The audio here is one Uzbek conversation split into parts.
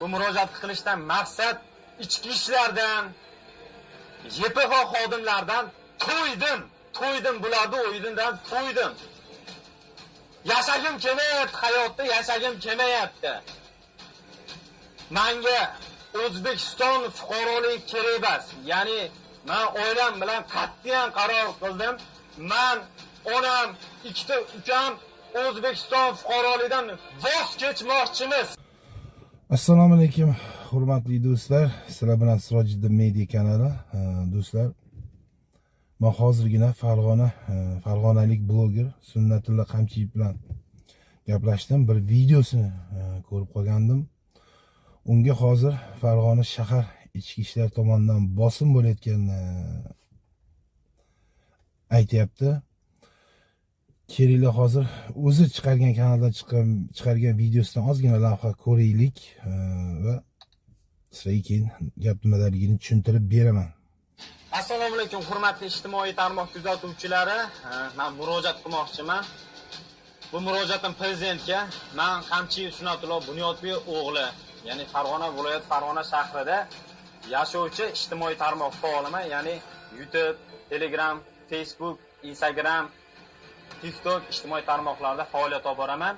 Bu murojaat qilishdan maqsad ichki ishlardan, YPX xodimlaridan to'ydim. To'ydim bularni o'yinidan to'ydim. Yashagim kelmayapti hayotda, yashagim kelmayapti. Manga O'zbekiston fuqaroligi kerak emas. Ya'ni men oilam bilan qat'iyan qaror qildim. Men, onam, ikkita ukam O'zbekiston fuqaroligidan voz kechmoqchimiz. Assalomu alaykum, hurmatli do'stlar. Sizlar bilan Sirojiddin Media kanali. Do'stlar, men hozirgina Farg'onalik bloger Sunnatulla Qamchiyev bilan gaplashdim. Bir videosini ko'rib qolgandim. Unga hozir Farg'ona shahar ichki ishlar tomonidan bosim bo'layotganini aytyapti. Kelinglar, hozir o'zi chiqargan kanaldan chiqargan videosidan ozgina lavha ko'raylik va sizlarga keyin gap nimadaligini tushuntirib beraman. Assalomu alaykum, hurmatli ijtimoiy tarmoq kuzatuvchilari. Men murojaat qilmoqchiman. Bu murojaatim prezidentga. Men Qamchiyev Sunnatullo Bunyodbek o'g'li, ya'ni Farg'ona viloyati Farg'ona shahrida yashovchi ijtimoiy tarmoq faoliman, ya'ni YouTube, Telegram, Facebook, Instagram, TikTok ijtimoiy tarmoqlarda faoliyat olib boraman.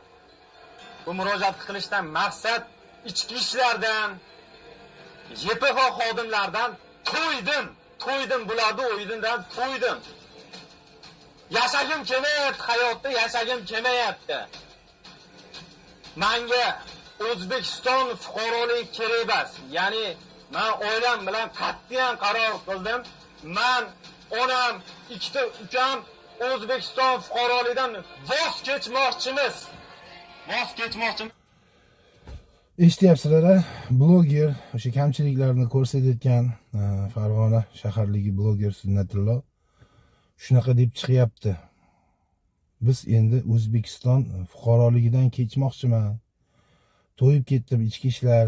Bu murojaat qilishdan maqsad ichki ishlardan, YPX xodimlaridan to'ydim. To'ydim bularni o'yinidan to'ydim. Yashagim kelmayapti hayotda, yashagim kelmayapti. Manga O'zbekiston fuqaroligi kerak emas. Ya'ni men oilam bilan qat'iyan qaror qildim. Men, onam, ikkita ukam O'zbekiston fuqaroligidan voz kechmoqchimiz. Voz kechmoqchimiz. Eshityapsizlar, a? Bloger, o'sha kamchiliklarni ko'rsatayotgan Farg'ona shaharligi bloger Sunnatullo shunaqa deb chiqyapti. Biz endi O'zbekiston fuqaroligidan kechmoqchiman. To'yib ketdim ichki ishlar,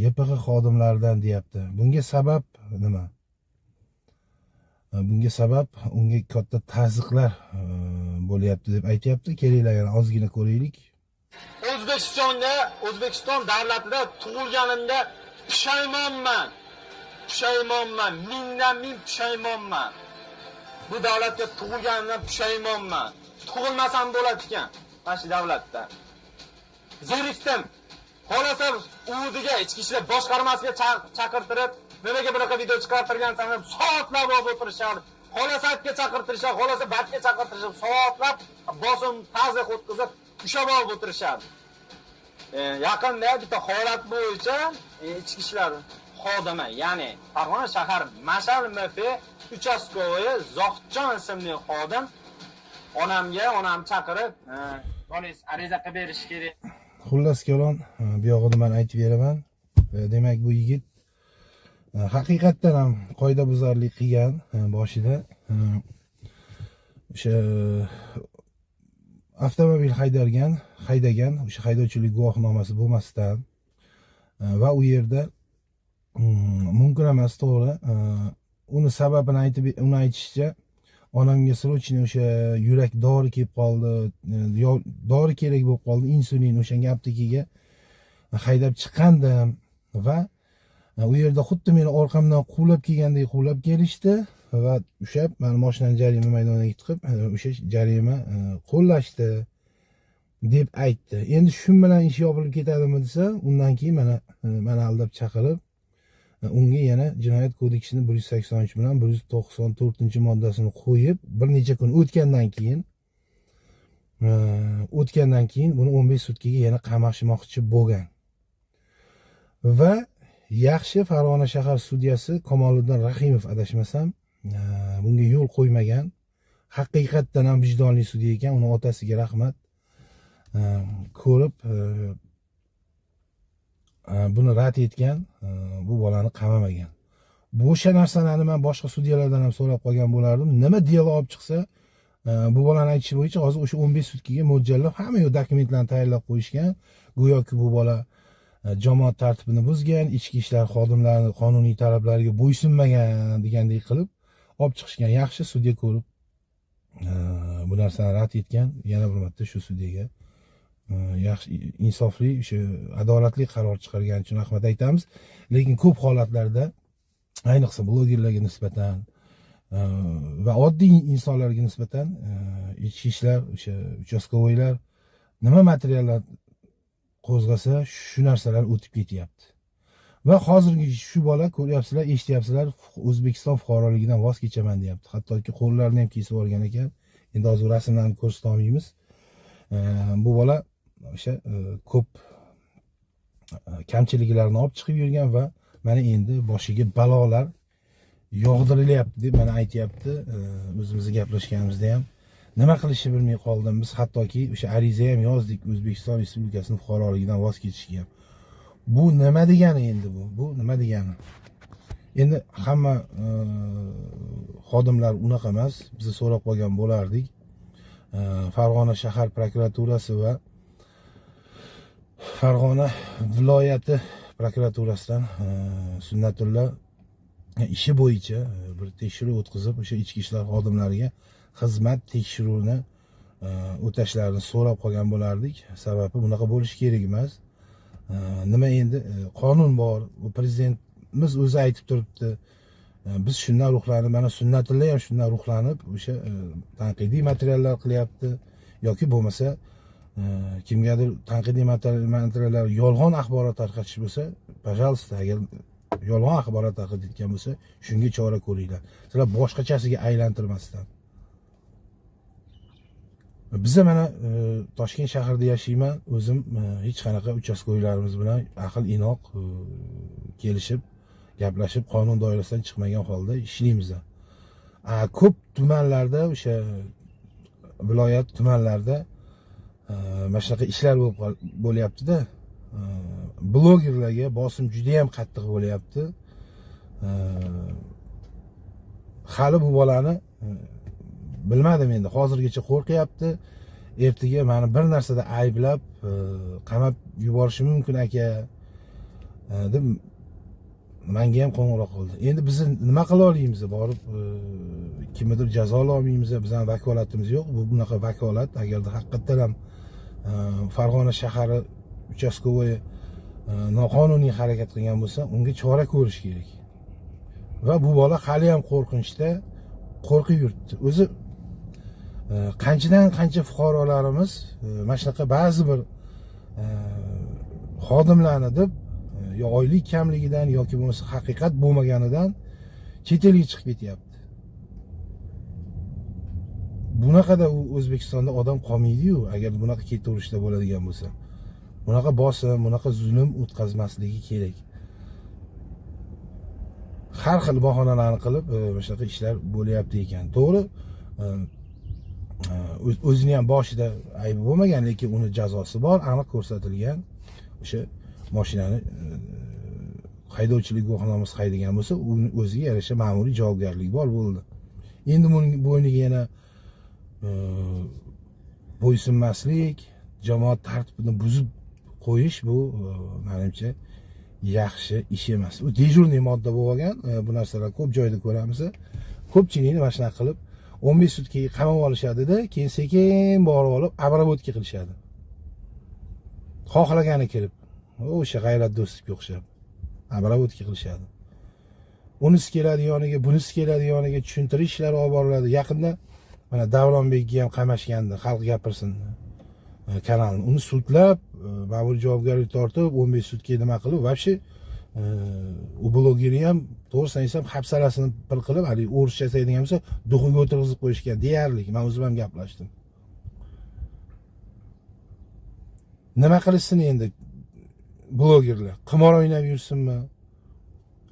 YPX xodimlaridan, deyapti. Bunga sabab nima? Bunga sabab unga katta tazyiqlar bo'lyapti deb aytyapti. Kelinglar, yana ozgina ko'raylik. O'zbekistonda, O'zbekiston davlatida tug'ilganimda pushaymonman. Pushaymonman, mingdan ming pushaymonman. Bu davlatga tug'ilganimdan pushaymonman. Tug'ilmasam bo'ladi ekan mana shu davlatda. Zerikdim. Xohlasa UVDga, ichki ishlar boshqarmasiga chaqirtirib, nimaga bunaqa video chiqartirgansan deb soatlab olib o'tirishadi. Xohlasa atga chaqirtirishadi, xohlasa batga chaqirtirishadi, soatlab bosim, tazyiq o'tkazib, ushlab olib o'tirishadi. Yaqinda bitta holat bo'yicha ichki ishlar xodimi, ya'ni Farg'ona shahar Mashal MF участковый Zohidjon ismli xodim onamga, onam chaqirib, bolangiz ariza qilib berish kerak. Xullas kalom, bu yog'ini man aytib beraman. Demak, bu yigit haqiqatdan ham qoidabuzarlik qilgan boshida. O'sha avtomobil haydagan, o'sha haydovchilik guvohnomasi bo'lmasdan va u yerda mumkin emas, to'g'ri. Uni sababini aytib, uni aytishicha, onamga срочно o'sha yurak dori kelib qoldi, dori kerak bo'lib qoldi, insulin, o'shanga aptekaga haydab chiqqandim va u yerda xuddi meni orqamdan quvlab kelgandek quvlab kelishdi va ushlab, mani mashinani jarima maydoniga tiqib, o'sha jarima qo'llashdi deb aytdi. Endi shu bilan ish yopilib ketadimi desa, undan keyin mana mani aldab chaqirib, unga yana jinoyat kodeksini 183 bilan 194-moddasini qo'yib, bir necha kun o'tgandan keyin buni 15 sutkaga yana qamashmoqchi bo'lgan. Va yaxshi, Farg'ona shahar sudyasi Kamoliddin Rahimov, adashmasam, bunga yo'l qo'ymagan. Haqiqatdan ham vijdonli sudya ekan, uni otasiga rahmat. Ko'rib buni rad etgan, bu bolani qamamagan. Bu o'sha narsalarni man boshqa sudyalardan ham so'rab qolgan bo'lardim. Nima дело olib chiqsa, bu bolani aytishi bo'yicha hozir o'sha 15 sutkaga mo'ljallab hamma yo'q dokumentlarni tayyorlab qo'yishgan. Go'yoki bu bola jamoat tartibini buzgan, ichki ishlar xodimlarini qonuniy talablariga bo'ysunmagan degandek qilib olib chiqishgan. Yaxshi, sudya ko'rib bu narsani rad etgan. Yana bir marta shu sudyaga Yaxshi, insofli, o'sha adolatli qaror chiqargani uchun rahmat aytamiz. Lekin ko'p holatlarda, ayniqsa blogerlarga nisbatan va oddiy insonlarga nisbatan ichki ishlar, o'sha uchastkovoylar nima materiallar qo'zg'asa, shu narsalar o'tib ketyapti. Va hozirgi shu bola, ko'ryapsizlar, eshityapsizlar, O'zbekiston fuqaroligidan voz kechaman deyapti. Hattoki qo'llarini ham kesib olgan ekan. Endi hozir rasmlarni ko'rsata olmaymiz. Bu bola o'sha ko'p kamchiliklarni olib chiqib yurgan va mana endi boshiga balolar yog'dirilyapti deb mana aytyapti. O'zimizni gaplashganimizda ham nima qilishni bilmay qoldim. Biz hattoki o'sha ariza ham yozdik O'zbekiston Respublikasining fuqaroligidan voz kechishga ham. Bu nima degani endi bu? Bu nima degani? Endi hamma xodimlar unaqa emas. Biz so'rab qolgan bo'lardik. Farg'ona shahar prokuraturasi va Farg'ona viloyati prokuraturasidan Sunnatulla ishi bo'yicha bir tekshiruv o'tkazib, o'sha ichki ishlar xodimlariga xizmat tekshiruvini o'tashlarini so'rab qolgan bo'lardik. Sababi bunaqa bo'lishi kerak emas. Nima endi qonun bor, prezidentimiz o'zi aytib turibdi. Biz shundan ruhlanib, mana Sunnatulla ham shundan ruhlanib o'sha tanqidiy materiallar qilyapti yoki bo'lmasa kimgadir tanqidiy materiallar, yolg'on axborot tarqatish bo'lsa, пожалуйста, agar yolg'on axborot tarqatayotgan bo'lsa, shunga chora ko'ringlar. Sizlar boshqachasiga aylantirmasdan. Biza mana Toshkent shahrida yashayman, o'zim hech qanaqa uchastkoylarimiz bilan aql inoq kelishib, gaplashib, qonun doirasidan chiqmagan holda ishlaymiz. Ko'p tumanlarda, o'sha viloyat tumanlarda mana shunaqa ishlar bo'lyapti-da. Blogerlarga bosim juda ham qattiq bo'lyapti. Hali bu bolani bilmadim endi, hozirgacha qo'rqyapti. Ertaga meni bir narsada ayblab, qamab yuborishi mumkin aka deb menga ham qo'ng'iroq qildi. Endi biz nima qila olamiz? Borib kimnidir jazola olmaymiz, bizning vakolatimiz yo'q. Bu bunaqa vakolat agarda haqiqatdan ham Farg'ona shahari uchastkovoyi noqonuniy harakat qilgan bo'lsa, unga chora ko'rish kerak. Va bu bola hali ham qo'rqinchda, qo'rqib yuribdi. O'zi qanchadan qancha fuqarolarimiz mana shunaqa ba'zi bir xodimlarni deb yo oylik kamligidan yoki bo'lmasa haqiqat bo'lmaganidan chet elga chiqib ketyapti. Bunaqada u O'zbekistonda odam qolmaydi-yu, agar bunaqa ketaverishda bo'ladigan bo'lsa. Bunaqa bosim, bunaqa zulm o'tkazmasligi kerak. Har xil bahonalarni qilib, mana shunaqa ishlar bo'lyapti ekan. To'g'ri, o'zini ham boshida aybi bo'lmagan, lekin uni jazosi bor, aniq ko'rsatilgan. O'sha mashinani haydovchilik guvohnomasi haydagan bo'lsa, uni o'ziga yarasha ma'muriy javobgarlik bor bo'ldi. Endi buning bo'yniga yana bo'ysunmaslik, jamoat tartibini buzib qo'yish, bu menimcha yaxshi ish emas. U dejurniy modda bo'lgan, bu narsalar ko'p joyda ko'ramiz. Ko'pchilikni mana shunaqa qilib 15 sutkaga qamab olishadi-da, keyin sekin borib olib обработка qilishadi. Xohlagani kirib, o'sha G'ayrat Do'stovga o'xshab обработка qilishadi. Unisi keladi yoniga, bunisi keladi yoniga, tushuntirish ishlari olib boriladi. Yaqinda mana Davronbekka ham qamashgandi, xalq gapirsin kanalini. Uni sudlab, ma'muriy javobgarlik tortib, 15 sutka nima qilib, вообще u blogerni ham to'g'risini aytsam hapsalasini pir qilib, hali o'rischa aytadigan bo'lsa, duxiga o'tirg'izib qo'yishgan deyarli. Men o'zim ham gaplashdim. Nima qilishsin endi blogerlar? Qimor o'ynab yursinmi?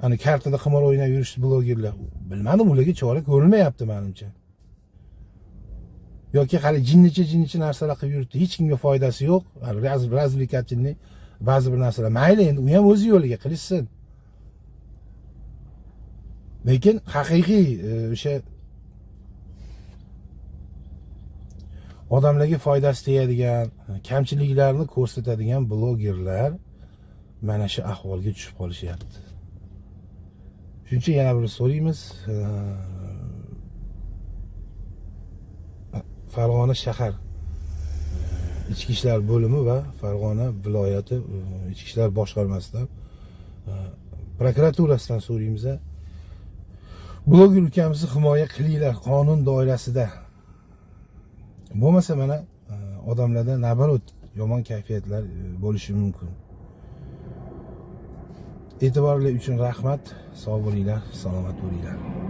Hani kartada qimor o'ynab yurish blogerlar. Bilmadim, ularga chora ko'rilmayapti menimcha. Yoki hali jinnicha narsalar qilib yuribdi, hech kimga foydasi yo'q. Развлекательный ba'zi bir narsalar. Mayli, endi u ham o'zi yo'liga qilishsin. Lekin haqiqiy o'sha odamlarga foydasi tegadigan, kamchiliklarni ko'rsatadigan blogerlar mana shu ahvolga tushib qolishyapti. Shuning uchun yana bir so'raymiz. Farg'ona shahar Ichki ishlar bo'limi va Farg'ona viloyati ichki ishlar boshqarmasidan, prokuraturasidan so'raymiz. Bloger ukamizni himoya qilinglar qonun doirasida. Bo'lmasa mana odamlarda наоборот yomon kayfiyatlar bo'lishi mumkin. E'tiborli uchun rahmat. Sog' bo'linglar, salomat bo'linglar.